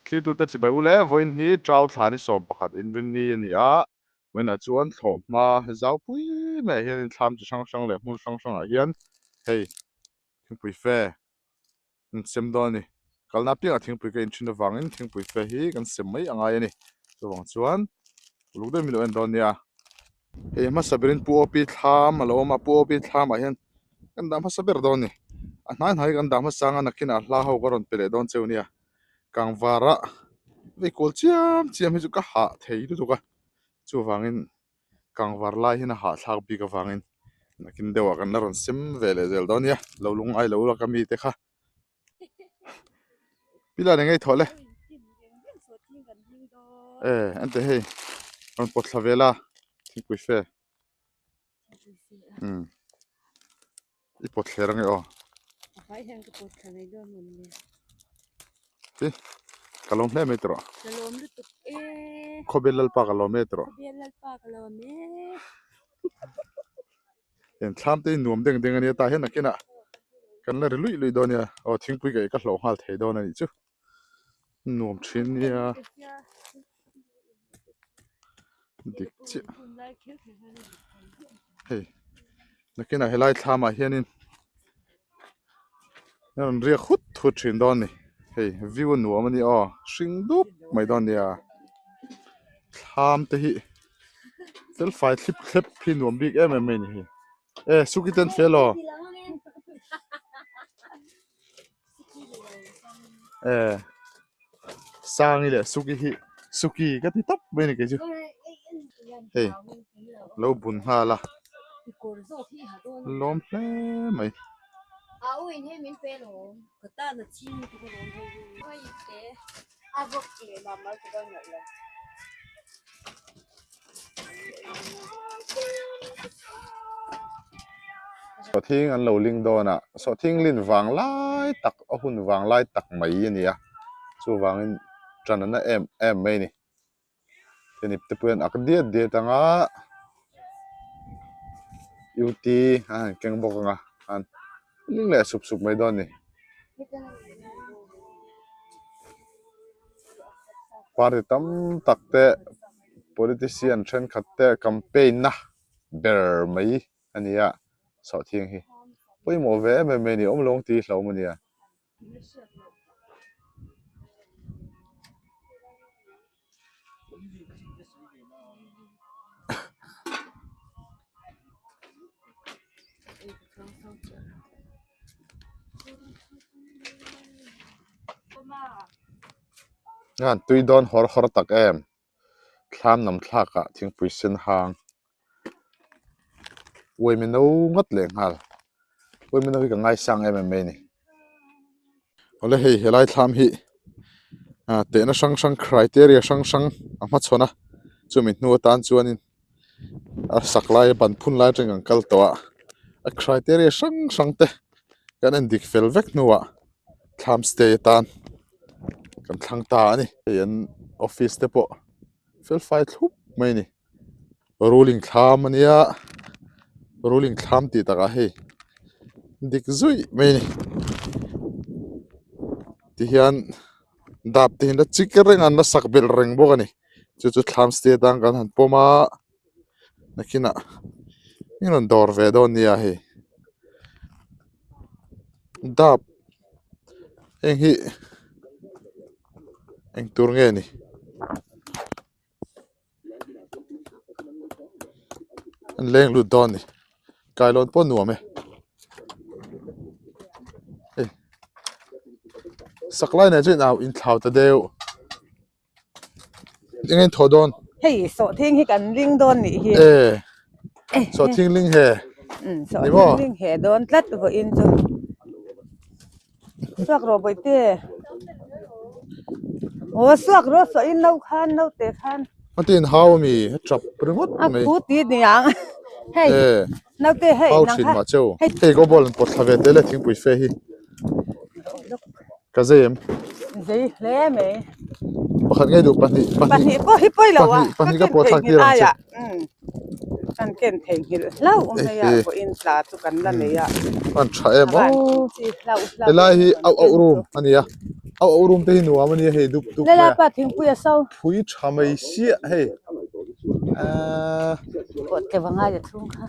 Thlirtute chibai u le, vawiin hi Trau thla ni 11 inrinni a ni a, vawiinah chuan thlawhhma zaupui maiah hianin thlam chi hrang hrang leh hmun hrang hrangah hian hei thingpui fe an sem dawn a ni. Kalna apiangah thingpui ka inthin avangin thingpui fe hi kan sem mai a ngai a ni. Chuvang chuan uluk deuhin min lo en dawn nia. Hei hmasa berin Pu Opi thlam a lo awm a, Pu Opi thlamah hian kan dah hmasa ber dawn a ni. A hnai hnai kan dah hmasa anga nakinah hla ho ka rawn pe leh dawn cheu nia. Kangvara vei kual chiam chiam hi chu ka hah thei lutuk a, chuvangin kangvar lai hian a hahthlak bik avangin nakin deuhah kan la rawn sem ve leh zel dawn nia, lo lungngai lo la ka mite kha. Pilar eng ei thawh le e ente hei rawn pawt thla vel a thingpui fe umm i pawt thler ange aw ti ka lawm hle mai tawh khawbel lalpa ka lawm e tawh. Thlam te hi nuam deng deng a nia tah hian nakinah kan la ri luih luih dawn nia aw thingpui ka ei ka hlauh nghal thei dawn a nih chu nuam thin nia dik chiah hei nakinah helai thlamah hianin a rawn riak hut hut thin dawn a ni hei view a nuam a ni aw hring dup mai dawn a nia thlam te hi fel fai thlip thlep hi nuam bik em em mai a ni hei e suki te an fel aw e Sangi leh Suki hi Suki ka ti tawp mai a ni kei chu hei lo bun nghal a lawm hle mai. Sawhthing an lo ling dawn a sawhthing lin vang lai tak a hun vang lai tak mai a ni a chuvangin tan a na em em mai a ni hemi te pawh hian ak diat diat ang a u t a han keng bawk ang a an ling leh sup sup mai dawn a ni. Party tam tak te politician thenkhat te campaign na ber mai a ni a sawhthing hi pawimawh ve em em mai a ni awm lo ang tih hi hlauhawm a nia. An tui dawn hawr hawr tak em thlam nam thlak ah thingpui sen hang uaimi no ngawt leh nghal uaimi no hi ka ngaisang em em mai a ni awle hei helai thlam hi ah tehna hrang hrang criteria hrang hrang a hmachhawn a chumi hnu atan chuanin a sak lai ban phun lai atangin kan kal tawh a a criteria hrang hrang te kan en dik fel vek hnuah thlam stay atan kan thlang ta a ni hei an office te pawh fel fai thlup mai a ni ruling thlam a nia ruling thlam tih takah hei dik zuih mai a ni tihian dap te hi an la chik reng a an la sak belh reng bawk a ni chu chu thlam stay atan kan han pawm a nakinah in rawn dawr ve dawn nia hei dap heng hi eng tur nge ni. An leng lut dawn a ni kailawn pawh a nuam e hei sak lai nen chuan au inthlau ta deuh eng nge thawh dawn hei sawhthing hi kan ling dawn nih hi e sawhthing ling he um sawhthing ling he dawn tlat vawiin chu Suak rawh bawihte. Aw suak rawh saw in no khan no te khan. A tin hau ami a tap ringawt mai. A khu ti niang. Hei. Naute hei nang kha. Hau thin mah cheu. Hei go ball an pawt thla ve tel e thingpui fe hi. Ka zei em? Zei hle mai. Pakhat ngei duh pahnih pahnih. Pahnih pawh hi pawi lo a. Pahnih pahnih ka pawh thlak tir ang che. Kan ken theihnghilh hlauh mai a vawiin tla chu kan la nei a. An tha em aw. Helai hi auh auh room a ni a. Au au room te hi nuam a nia hei dup dup mai a. Lalapa thingpui a so. Phui tha mai siah hei. Ahh. Pawh tleu a ngai a chhung kha.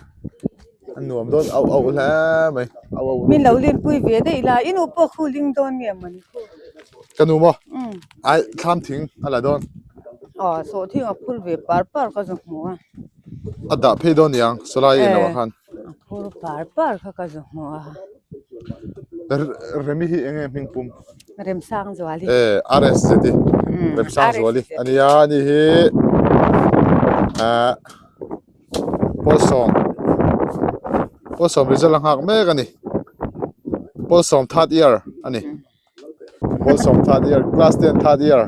A nuam dawn auh auh hle mai. Auh auh room. Min lo linpui ve daih la i nu pawh khu ling dawn nge mawni khu. Ka nu maw? Ai thlam thing a la dawn. Aw sawhthing a phur ve par par ka zu hmu a. A dah phei dawn niang sawlai en loh ah khan. A phur par par kha ka zu hmu a. Remi hi enge hming pum? Remsangzuali. E RS zeti. Remsangzuali ania ani hi ah Pawlsawm Pawlsawm result a nghak mek ani. Pawlsawm third year ani. Pawlsawm third year class 10 third year.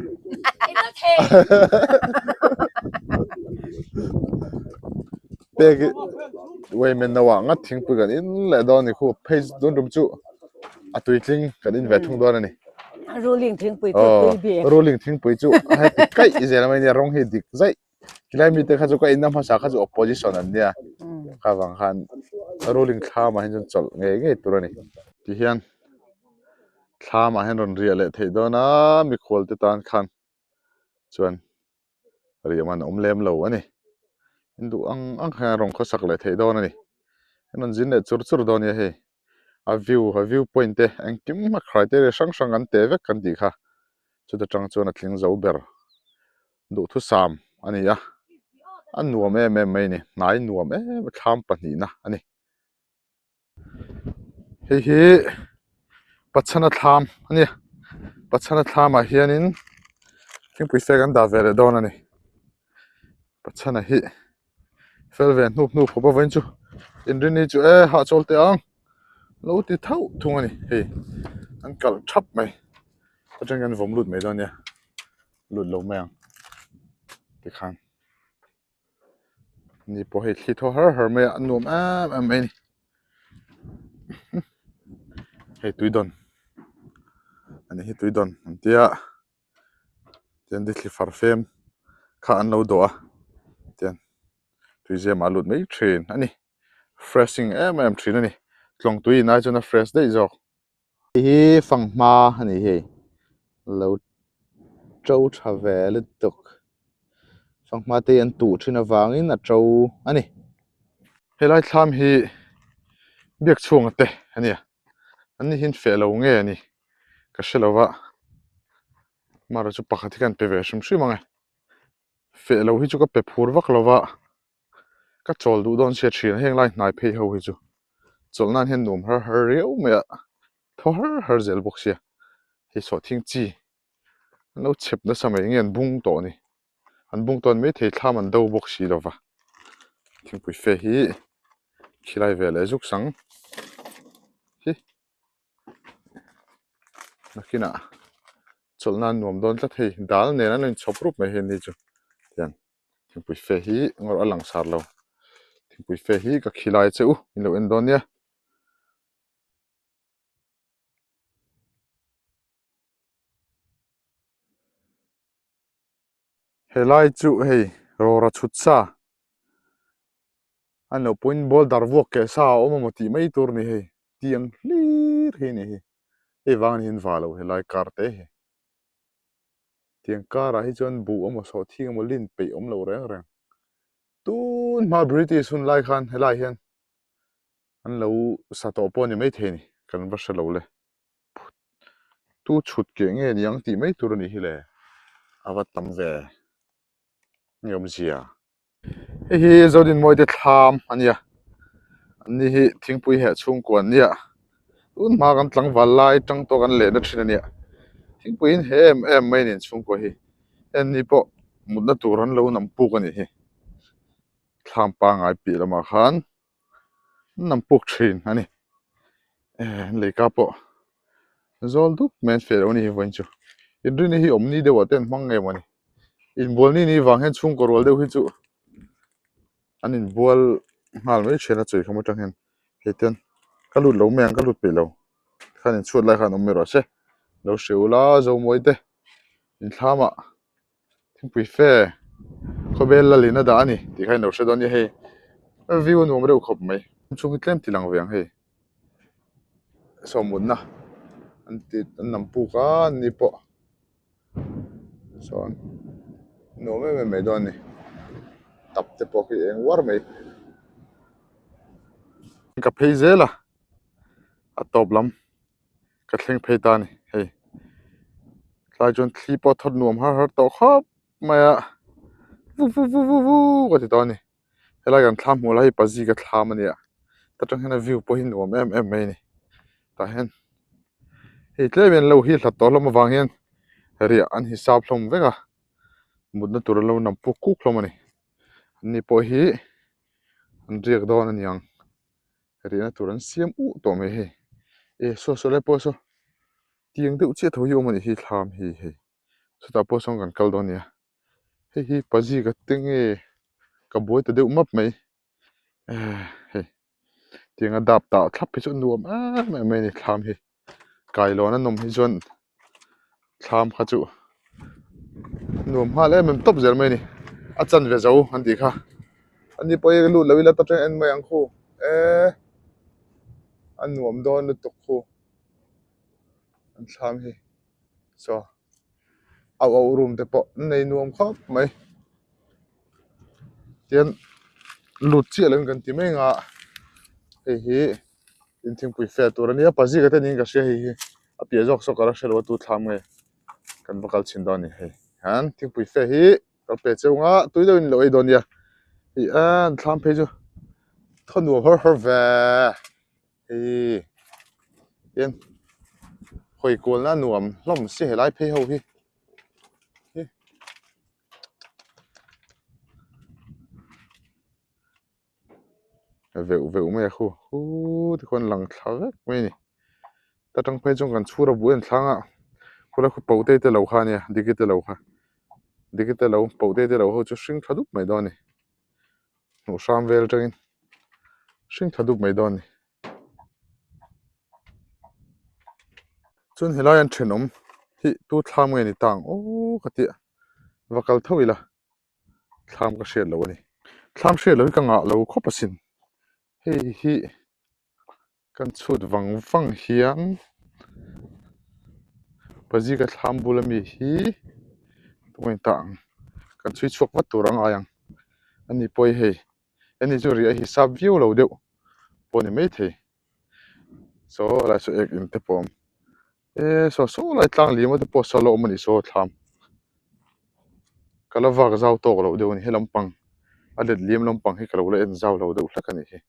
Pek weimen no ah ngat thingpui kan in leh dawn a ni khu phei tun tum chu a tuitling kan in ve thung dawn a ni. Ruling thingpui chu tui bik. Ruling thingpui chu heti kaih zel mai a nia rawng hi dik zaih. Tilai mite kha chu ka inna hmasa kha chu opposition an nia kha vang khan ruling thlam ah hian chuan chawlh ngei ngei tur a ni. Tihian thlam ah hian rawn riah leh theih dawn a mikhual te tan khan chuan riah man a awm lem lo a ni. In duh ang ang khan rawn khawsak leh theih dawn a ni. An rawn zin leh chur chur dawn a nia hei. A view a view point te engkim a criteria hrang hrang an teh vek kan tih kha chuta tang chuan a tling zo ber duhthusam a ni a a nuam em em mai a ni hnai nuam em a thlam pahnihna a ni hei hi Pachhana thlam a ni Pachhana thlamah hianin thingpui fe kan dah ve leh dawn a ni Pachhana hi fel ve hnup hnup khawp a vawiin chu inrini chu e hahchawl teh ang lo ti thauh thung a ni hei an kalh thap mai atang hian vawm lut mai dawn nia lut lo mai ang tikhan ni pawh hei thli thaw har har mai a a nuam em em mai a ni hei tui dawn ani hi tui dawn an tia. Tian thli far fem kha an lo dawh a tian tuizem ah a lut mai thin a ni freshing em em thin a ni tlawng tui in ai chuan a fresh daih zawk. Hei hi fanghma a ni hei lo to tha ve lutuk fanghma te hi an tuh thin avangin a to a ni. Helai thlam hi biak chhunga te a nia an ni hian feh lo nge a ni. Ka hre lo va, mara chu pakhat hi ka han pe ve hrim hrim ang e. Feh lo hi chu ka pe phur vak lo va, ka chawl duh dawn sia thin a, heng lai hnai phei ho hi chu chawlh nan hian nuam har har riau mai a, thaw har har zel bawk sia. Hei sawhthing chi an lo chhep nasa mai nge an bung tawh a ni, an bung tawn maithei thlam an do bawk si lo va. Thingpui fe hi khilai ve leh zuk sang hi. Nakinah chawlh nan nuam dawn tlat hei dal nen an lo inchhawp rup mai hei ni chu tiang thingpui fe hi ngawrh a lang sar lo thingpui fe hi ka khilai che u in lo en dawn nia. Helai chu hei rawra chhut sa a ni lo pawhin ball dar vuak keh sa a awm emaw tih mai tur a ni hei tiang hlir hi a ni hi hei vang a ni hian va lo helai kar te hi tiang karah hi chuan buh emaw sawhthing emaw lin peih awm lo reng reng tun hma British hun lai khan helai hian an lo sa tawh pawh a ni maithei a ni kan va hre lo le. Tu chhut keh nge ni ang tih mai tur a nih hi le a va tam ve nge awmzia. Hei hi Zodinmawi te thlam a nia an ni hi thingpui heh chhungkua an nia tun hma kan tlangval lai tang tawk an lehna thin a nia thingpui in heh em em mai a ni an chhungkua hi heng ni pawh mutna tur an lo nam puk a nih hi thlam pangai piah lamah khan. an nam puk thin a ni eh leika pawh zawl dup mai an feh loh a ni hi vawiin chu inrin hi awm ni deuh ah te an hmang ngei mawni inbual ni ni vang hian chhungkaw rual deuh hi chu an inbual nghal mai thin a chawi kham atang hian hei ten ka lut lo mai ang ka lut peih lo khan inchhuat lai khan awm mai rawh se lo hrilh ula zomawi te inthlam ah. Thingpui fe khawvel la lin a dah a ni tih kha in lo hre dawn nia hei view a nuam reuh khawp mai chhung hi tlem ti lang ve ang hei sawm mutna. An ti an lam puk a an ni pawh chuan nuam em em mai dawn a ni tap te pawh khi eng uar mai ka phei zel a a tawp lam ka thleng phei ta a ni hei tlai chuan thli pawh a thawt nuam har har tawh khawp mai a vu vu vu vu vu ka ti tawh a ni helai kan thlam hmuh lai hi pazi ka thlam a nia ta tang hian a view pawh hi nuam em em mai a ni tah hian hei tlem hian lo hi hlat tawh hlawm avang hian riah an hisap hlawm vek a mutna tur an lo nam puk kuk hlawm a ni an ni pawh hi an riak dawn a ni ang riahna tur an siam uh tawh mai hei e saw saw lai pawh saw tiang deuh chiah tho hi a awm a nih hi thlam hi hei chutah pawh sawn kan kal dawn a nia. Hei hi pazi ka te nge ka buai ta deuh map mai ehh hei tianga dap tah thlap hi chu a nuam em em mai a ni thlam hi kailawn a nawm hi chuan thlam kha chu nuam nghal em em tawp zel mai a ni a chanve zo an tih kha ani pawh hi lut lo ila ta teng en mai ang khu eee a nuam dawn lutuk khu an thlam hi saw. Auh auh room te pawh an nei nuam khawp mai tian lut chiah lo in kan ti mai ang a hei hi in thingpui fel tur ania pazika te niin ka hria hei hi a piah zawk saw ka la hre lo a tu thlam nge kan va kal chhin dawn a ni hei hian thingpui fe hi ka pe cheu ang a tui deuhin lo ei dawn nia hei an thlam phei chu thaw nuam har har ve. Hei tin hawi kualna nuam hlawm si helai phei ho hi hi veuh veuh mai a khu huu tikhuan lang thla vek mai a ni ta tang phei chuan kan chhur a buai an thlang a khulai khu paute te lo kha ania diki te lo kha diki te lo paute te lo ho chu hring tha dup mai dawn a ni. Hmuh hram vel atangin hring tha dup mai dawn a ni. Chuan helai an thenawm hi tu thlam nge ni ta ang aw ka tih a va kal tho ila thlam ka hriat lo a ni. Thlam hriat lo hi ka ngah lo khawp asin hei hi. Kan chhut vang vang hian pazika thlam bula mi hi tunge ta ang kan chhui chhuak vat tur a ngai ang ani pawh hi hei ani chu riah hi sap viau lo deuh pawh a ni maithei saw lai saw ek in te pawh a awm e saw saw lai tlang liam te pawh saw la awm a ni saw thlam ka la vak zau tawk loh deuh a ni he lampang a let liam lampang hi ka lo la en zau lo deuh hlek a nih hi.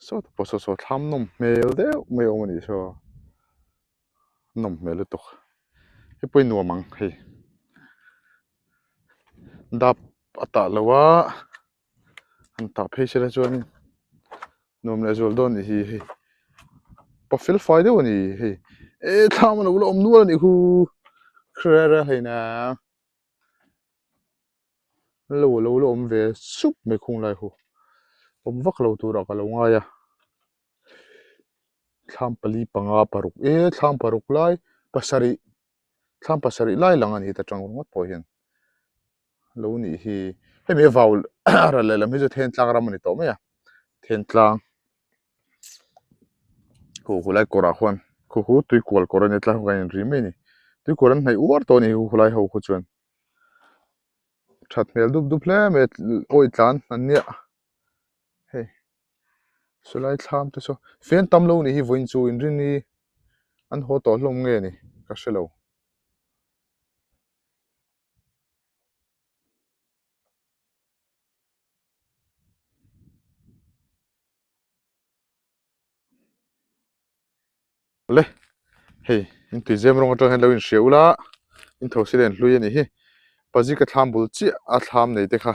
Saw te pawh saw saw thlam nawm hmel deuh mai a awm a nih saw nawm hmel lutuk hei pawh hi nuam ang hei dap a tah lo a han tah phei sela chuanin nuam leh zual dawn a nih hi hei pa fel fai deuh a ni hei eh thlam a lo la awm nual a nih khu hre hei nen. Lo lo la awm ve sup mai khung lai hu awm vak lo turah ka lo ngai a thlam pali panga paruk e thlam paruk lai pasarih thlam pasarih lai lang a ni ta tang ringawt pawh hian lo nih hi hemi a vau a ral lehlam hi chu thentlang ram a ni tawh mai a thentlang khu khu lai kawrah khuan khu khu tui kual kawr a nia tlai ho khan in ri mai a ni tui kual an hnaih uar tawh a ni khu khu lai ho khu chuan. That hmel dup dup hle mai a awi tlan an nia hei sawlai thlam te saw fian tam lo nih hi vawiin chu inrin hi an haw tawh hlawm nge ni ka hre lo. Le hei in tuizem rawng atang hian lo inhria ula in tho si len hlui a nih hi pazika thlam bul chiah a thlam nei te kha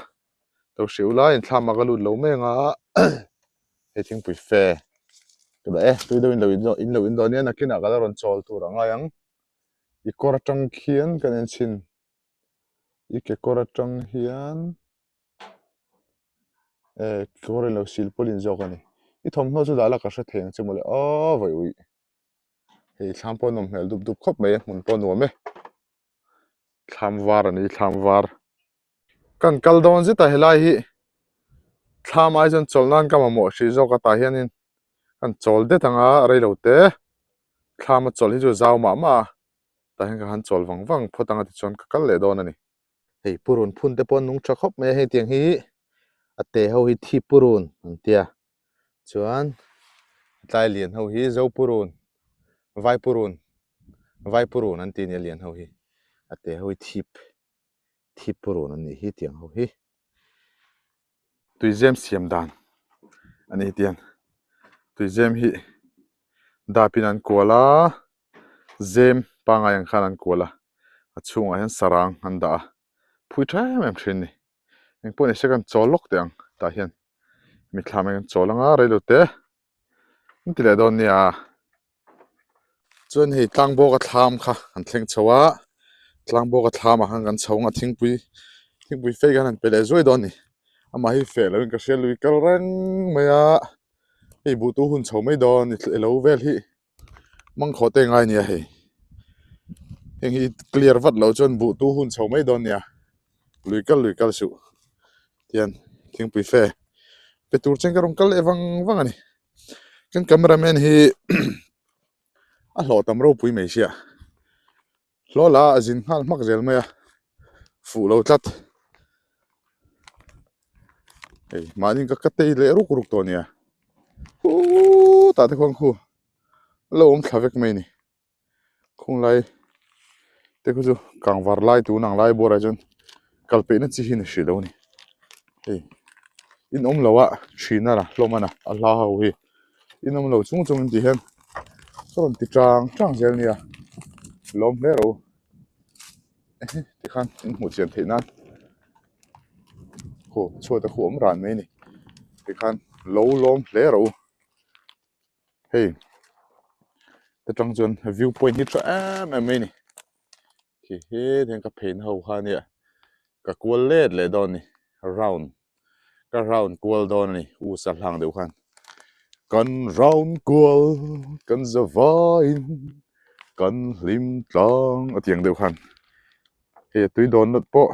lo hria ula in thlam ah ka lut lo mai ang a hei thingpui fe ka dah e tui deuh in lo in lo in dawn nia nakinah ka la rawn chawl tur a ngai ang i kawr atang khian kan en chhin i kekawr atang hian. Eh kawr in lo sil pawlin zawk a ni i thawmhnaw chu dah la ka hre thei ang che mawle aw vawi uih hei thlam pawh a nawm hmel dup dup khawp mai a hmun pawh a nuam e thlam var a ni thlam var kan kal dawn zet a helai hi thlam ai chuan chawlh nan ka mamawh hrih zawk a tah hianin kan chawl det ang a reilo te. Thlam a chawlh hi chu zau mah mah a, tah hian ka han chawl vang vang phawt ang a tichuan ka kal leh dawn a ni. Hei purun phun te pawh an nung tha khawp mai a, hei tiang hi a te ho hi thi purun an tia chuan tlai lian ho hi zo purun vai purun vai purun an ti a nia lian ho hi a te ho hi thip thip purun an nih hi tiang ho hi. Tuizem siam dan a ni tiang tuizem hi dap in an kual a zem pangai ang khan an kual a a chhungah hian sarang an dah a phui tha em em thin a ni engpawh ni se kan chawl lawk teh ang tah hian mitthla mai kan chawl anga reilo te. An ti leh dawn nia. Chuan hei tlangbawka thlam kha an thleng chho a, tlangbawka thlamah khan kan chho ang a thingpui thingpui fei khan an pe leh zuai dawn a ni. Amah hi feh loin ka hria lui kal reng mai a, hei buh tu hun chho mai dawn i lo vel hi mangkhawh te ngai nia hei. Heng hi clear vat loh chuan buh tu hun chho mai dawn nia. Lui kal lui kal suh tihian thingpui fe pe tur chen ka rawn kal leh vang vang a ni kan camera man hi a hlawh tam ropui mai sia hlawh la a zin nghal hmak zel mai a fuh lo tlat hei mahni ka ka tei leh ruk ruk tawh a nia huuu tah te khuan khu a lo awm thla vek mai a ni. Khung lai te khu chu kangvar lai tun ang lai buarah chuan kal peihna chi hi ni hrih lo a ni hei in awm lo a thina la hlawm a na a hla ho hi in awm lo chung chung in tih hian ka rawn ti chang chang zel nia lawm hle rawh u tikhan in hmuh chian theih nan khu chhuat a khu awm ran mai a ni tikhan lo lawm hle rawh u. Hei ta tang chuan view point hi tha em em mai a ni khi he hian ka pheina ho kha ania ka kual let leh dawn a ni round ka round kual dawn a ni u sa hlang deuh khan kan round kual kan za vaiin kan hlim tlang a tiang deuh khan hei a tui dawn nawt pawh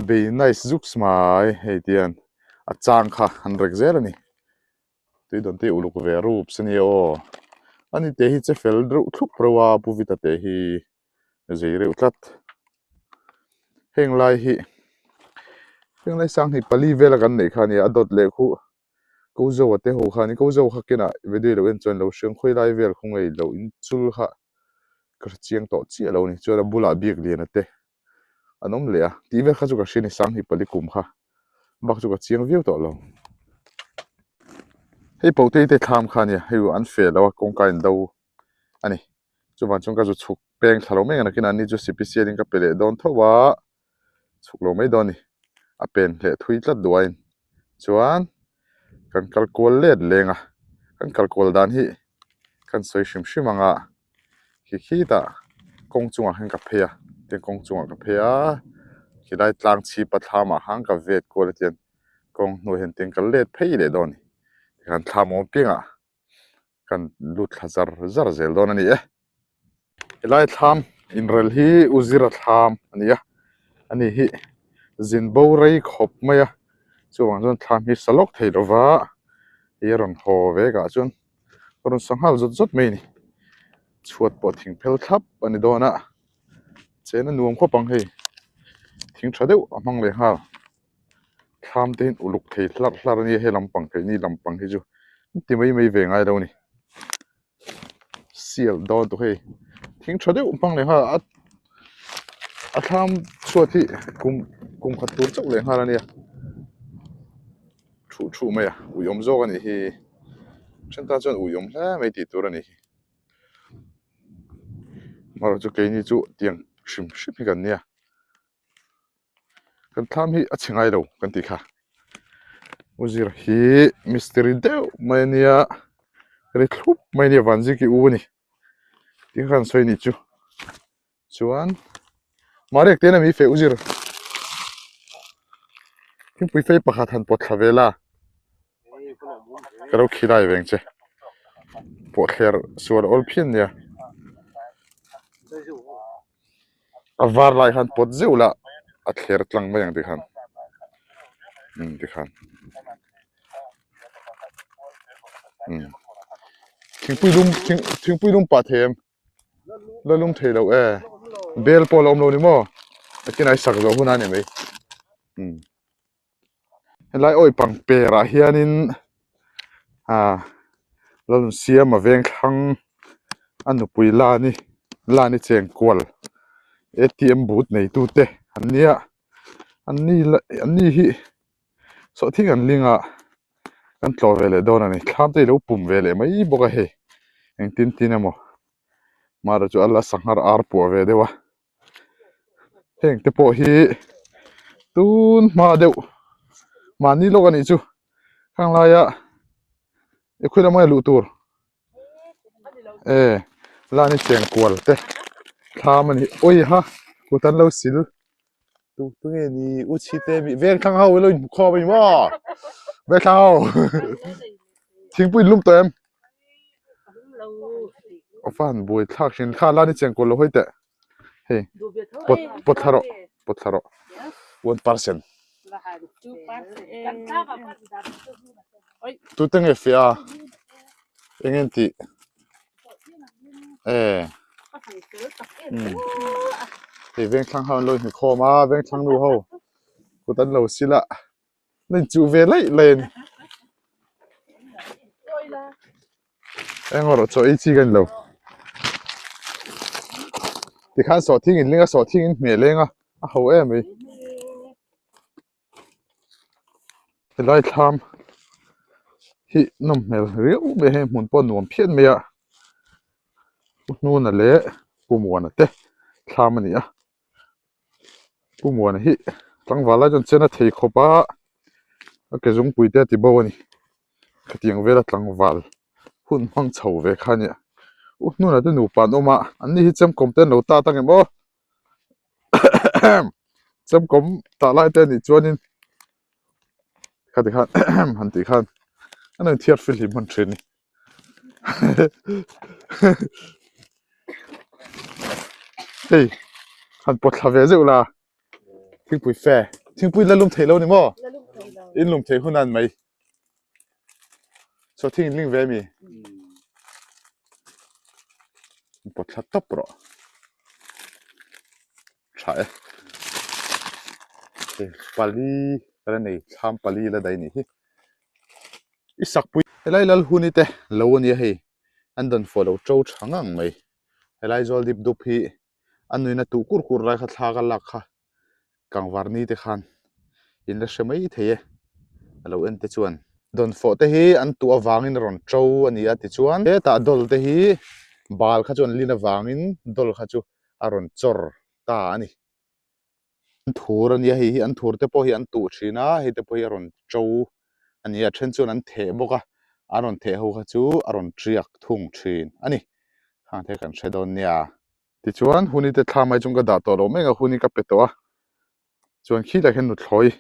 bei nice zuks mai hei tihian a chang kha an rek zel a ni. Tui dawn te uluk ve rups a nia aw. Ani te hi che fel reuh thlup reuh a Pu Vita te hi zei reuh tlat. Heng lai hi heng lai sang hi pali vela kan neih kha a nia a dawt leh khuh ko zo a te ho kha a ni ko zo kha kinah video lo en chuan lo hriang khawi lai vel khaw ngei lo in chul kha ka hre chiang tawh chiah lo a ni chuan a bulah biak lian a te. an awm leh a tih vel kha chu ka hria a ni sang hi pali kum kha bak chu ka chiang viau tawh lo hei potei te thlam kha a nia hei an feh lo a kawngka in do a ni chuvang chuan ka zu chhuk peng thla lo mai ang nakinah ni chu sipisial in ka pe leh dawn tho a chhuk lo mai dawn a ni a pen hleh thui tlat duh a in chuan kan kal kual let leng a kan kal kual dan hi kan sawi hrim hrim ang a. Khi khitah kawng chungah hian ka phei a tin kawng chungah ka phei a khilai tlang chhip a thlam ah khan ka vet kual a tian kawng hnuai hian tin ka let phei leh dawn a ni tikhan thlam awm piangah kan lut thla zar zar zel dawn a ni e helai thlam inrel hi u zira thlam a ni a ani hi zin bo rei khawp mai a chuvang chuan thlam hi sa lawk thei lova hei a rawn haw vek ah chuan. A rawn sa nghal zawt zawt mai a ni chhuat pawh thing phel thlap a ni dawn a chen a nuam khawp ang hei thing tha deuh a hmang leh nghal thlam te hi uluk thei hlarh hlarh a nia he lampang keini lampang hi chu an ti mai mai ve ngai lo a ni sial dawn tawh hei thing tha deuh hmang leh nghal a a thlam chhuat hi kum kum khat tur chauh leh nghal a nia. Thuh thuh mai a, ui awm zawk a nih hi. Then tan chuan ui awm hle mai tih tur a ni hi. Amaherawh chu keini chu tiang hrim hrim hi kan nia. Kan thlam hi a chhe ngai lo kan tih kha. U zir hi mistiri deuh mai a nia, ri thlup mai a nia Vanziki u a ni. Tih kha kan sawi a nih chu. Chuan Mariak te hian mi feh u zir thingpui fei pakhat han pawt thla vel a ka lo khilai veng che pawh thler sual awl phian nia a var lai khan pawt zeuh la a thler tlang mai ang tikhan umm tikhan umm. Thingpui lum thing thingpui lum pah thei em? La lum thei lo e. Bel pawh a la awm lo ni maw? Nakinah i sak zawh hunah a ni mai. Umm helai awi pang perah hianin ah Lalnunsiama veng thlang a nupui Lani Lani chengkual A_T_M booth neitute an nia an ni an ni hi sawhthing an ling a kan tlawh ve leh dawn a ni thlam te hi lo pum ve leh mai bawk a hei engtin tin emaw mahra chu a la sanghar ar puah ve deuh a. Heng te pawh hi tun hma deuh mahni lawk a nih chu khang laia e khawi lamah nge luh tur e lani cheng kual te thlam a ni awi ha kut an lo sil tu tu nge ni u chhite mi veng thlang ho ilo inhmu khawm a ni maw veng thlang ho thingpui in lum tawh em a van buai thlak hrin kha lani cheng kual lo hawi teh. Hei pawt pawt thla rawh pawt thla rawh one percent tute nge fiah a eng nge tih e hei vengthlang ho an lo inhmukhawm a vengthlang nu ho kut an lo sil a an inchuh ve laih laih a ni Eng erawh chaw ei chi ka ni lo. Tikhan sawhthing in ling a sawhthing in hmeh leng a a ho em mai. Helai thlam hi nawm hmel riau mai a hei hmun pawh nuam phian mai a Pu Hnuna leh Pu Muana te thlam a ni a Pu Muana hi tlangval lai chuan chen a thei khawp a a ke zungpui te a ti bo a ni khatiang vela tlangval hun hmang chho ve kha a nia u hnunah te nupa an awm a an ni hi chemkawm te an lo tat ang em aw chemkawm tah lai te a nih chuanin khati khan han tih khan an rawn thiar fihlim hman thin a ni. Hei han pawt thla ve zeuh la thingpui fe thingpui la lum theih lo ni maw in lum theih hun a ni mai chaw thing in ling ve ami in pawt thla tawp rawh tha e hei pali ka la nei thlam pali la daih a nih hi. I sakpui helai lal huni te lo a nia hei an dawn fawh lo to tha ngang mai helai zawl dip dup hi a nuina tuh kur kur lai kha thla ka lak kha kangvar ni te khan in la hre mai thei e a lo en te chuan dawn fawh te hi an tuh avangin a rawn to a ni a tichuan hetah dawl te hi bal kha chu an lin avangin dawl kha chu a rawn chawr ta a ni. An thur a nia hei hi an thur te pawh hi an tuh thin a hei te pawh hi a rawn to a ni a then chuan an theh bawk a an rawn theh ho kha chu a rawn tiak thung thin a ni khang te kan hre dawn nia. Tichuan huni te thla mai chung ka dah tawh loh mek a huni ka pe tawh a chuan khilaiah hian nuthlawi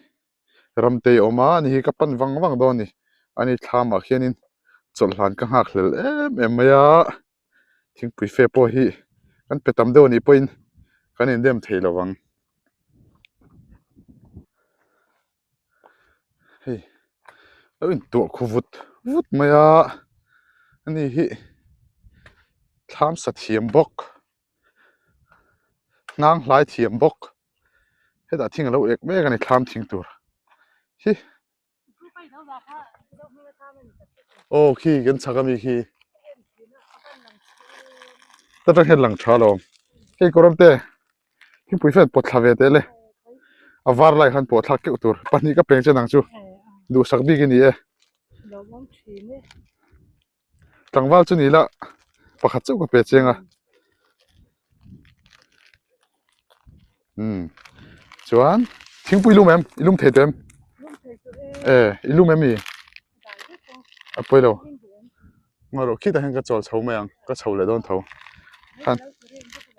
ramte a awm a ani hi ka pan vang vang dawn a ni ani thlamah khianin chawlh hlan ka nghak hlel em em mai a thingpui fe pawh hi kan pe tam deuh a nih pawhin kan indem thei lo vang hei lo intuah khu vut vut mai a ani hi thlam sa thiam bawk hnang hlai thiam bawk. Hetah thing a lo ek mek a ni thlam thing tur hi aw khi kan chhak ami khi ta tang hian lang tha alawm hei kawr te thingpui fan pawt thla ve teh le a var lai khan pawh thlak keuh tur pahnih ka peng chen ang chu duhsak bik a ni e. Tlangval chu ni la pakhat chauh ka pe chiang a umm chuan thingpui lum em i lum thei tawh em e i lum em i a pawi lo ngaw rawh khitah hian ka chawl chho mai ang ka chho leh dawn tho khan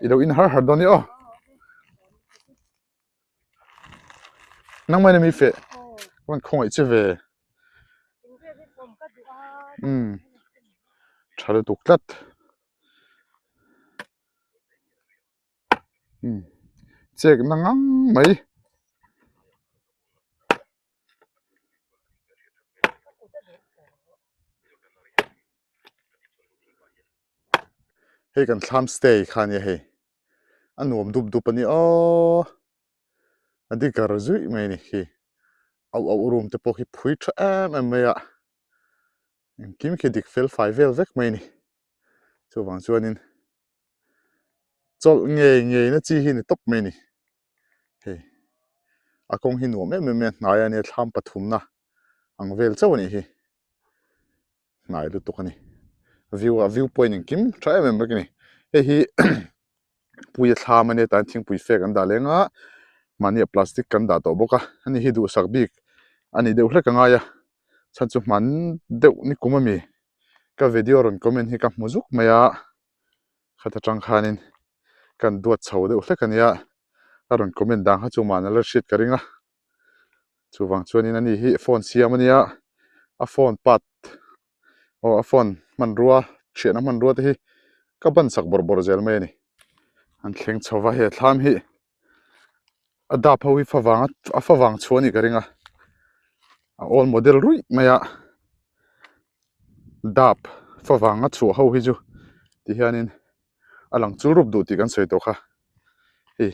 i lo in har har dawn ni aw. Nangmah in a mi feh ka rawn khawngaih che ve umm tha lutuk tlat umm chek na ngang mai. Hei kan thlam stay kha ania hei a nuam dup dup a ni aw a digar zuih mai a ni khi auh auh room te pawh khi phui tha em em mai a engkim khi dik fel fai vel vek mai a ni chuvang chuanin chawlh ngei ngei na chi hi a ni tawp mai a ni hei a kawng hi nuam em em mai a hnai a nia thlam pathumna ang vel chauh a nih hi. hnai lutuk a ni view a view point engkim tha em em vek a ni hei hi puia thlam a nia tah hian thingpui fek an dah leng a mahni ah plastic kan dah tawh bawk a ani hi duhsak bik a ni deuh hlek a ngai a chhan chu hman deuh ni kum ami ka video rawn comment hi ka hmu zuk mai a khat atang khanin kan duat chho deuh hlek a nia a rawn comment dan kha chu mahna la hriat ka ring a. Chuvang chuanin ani hi phone siam a nia a phone part aw a phone hmanrua thiahna hmanrua te hi ka ban sak bawrh bawrh zel mai a ni. An thleng chho va he thlam hi a dap ho hi favang a favang chhuah a nih ka ring a a old model ruih mai a dap favang a chhuah ho hi chu ti hianin. a lang chul rup duh tih kan sawi tawh kha hei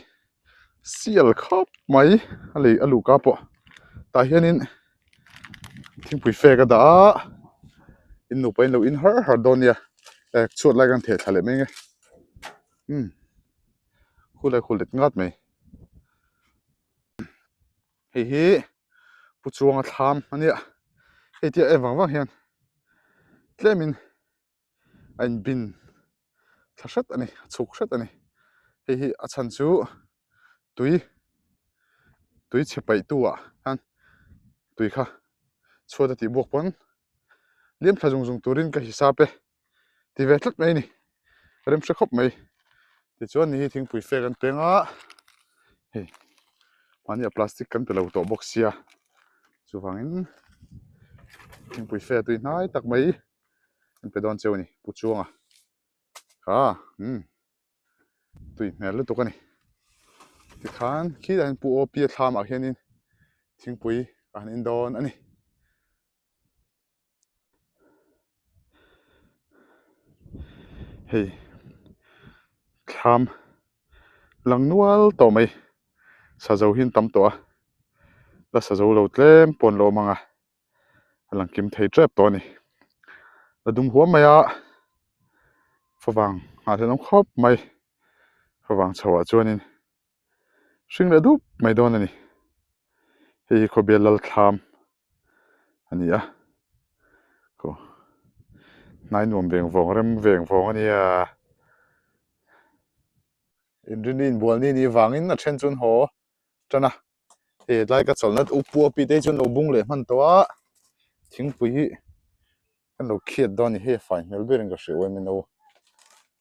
sial khawp mai a lei a luhka pawh tah hianin thingpui fek a dah a in nupa in lo in har har dawn nia eh chhuat lai kan theh thla leh mai ang e umm khu lai khu let ngat mai hei hi pu chuanga thlam a nia hei tia en vang vang hian tlemin. a inbin thla hret a ni a chhuk hret a ni hei hi a chhan chu tui tui chhe paih tu ah khan tui kha chhuat a tih buak pawn liam thla zung zung turin ka hisap e ti ve tlat mai a ni rem hre khawp mai tichuan ni hi thingpui fek an peng a hei mahni ah plastic kan pe lo tawh bawk sia chuvangin thingpui fe tui hnai tak mai. An pe dawn cheu a ni pu chuanga kha umm tui hmel lutuk a ni tikhan khilaiah hian pu OP a thlamah hianin thingpui a han in dawn a ni. Hei thlam lang nual tawh mai sazo hi an tam tawh a la sazo lo tlem pawh an lo awm ang a. a lang kim thei tep tawh a ni a dum huam mai a favang nghah hlelh awm khawp mai favang chho ah chuanin hring leh dup mai dawn a ni hei hi khawbial lal thlam a ni a khaw hnai nuam veng vawng rem veng vawng a nia inrini inbualni ni vangin a then chu an haw tan a. Hei hetlai ka chawlhna u pu a pi te hi chuan lo bung leh hman tawh a thingpui hi kan lo khiat dawn a ni hei a fai hmel ber in ka hria uaim in lo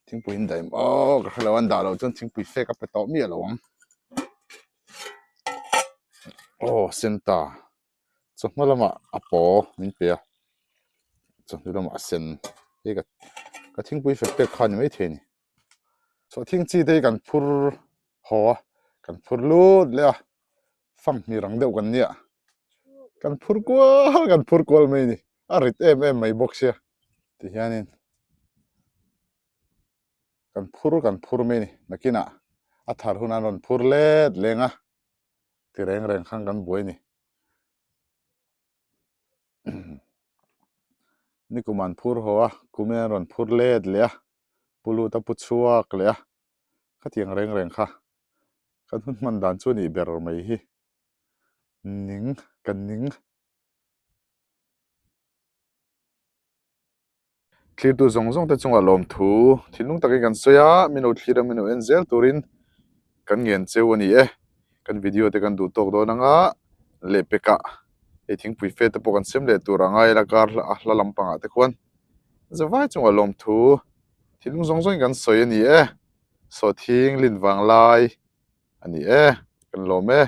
thingpui in daih maw ka hrelo an dah loh chuan thingpui fek a pe tawh miah lo ang aw sen ta chawhma lamah a paw min pe a chawhnu lamah a sen hei ka ka thingpui fek pek kha a ni maithei a ni chawhthing chi te hi kan phur. Haw a, kan phur lut leh a, fanghmir ang deuh kan nia, kan phur kual kan phur kual mai a ni, a rit em em mai bawk sia ti hianin kan phur kan phur mai a ni, nakinah a thar hunah an rawn phur let leng a, ti reng reng khan kan buai a ni. Nikum an phur haw a, kumin an rawn phur let leh a, pu lut a pu chhuak leh a. Khatiang reng reng kha kan hun hman dan chu nih ber mai hi ning ka ning. Thlirtu zawng zawng te chungah lawmthu thinlung takin kan sawi a, min lo thlir a min lo en zel turin kan ngen cheu a ni e. Kan video te kan duh tawk dawn anga lehpekah hei thingpui fe te pawh kan sem leh tur a ngai la kar a hla lampangah te khuan zavai chungah lawmthu Thilung zawng zawngin kan sawi a ni e, sawhthing lin vang lai a ni e, kan lawm e.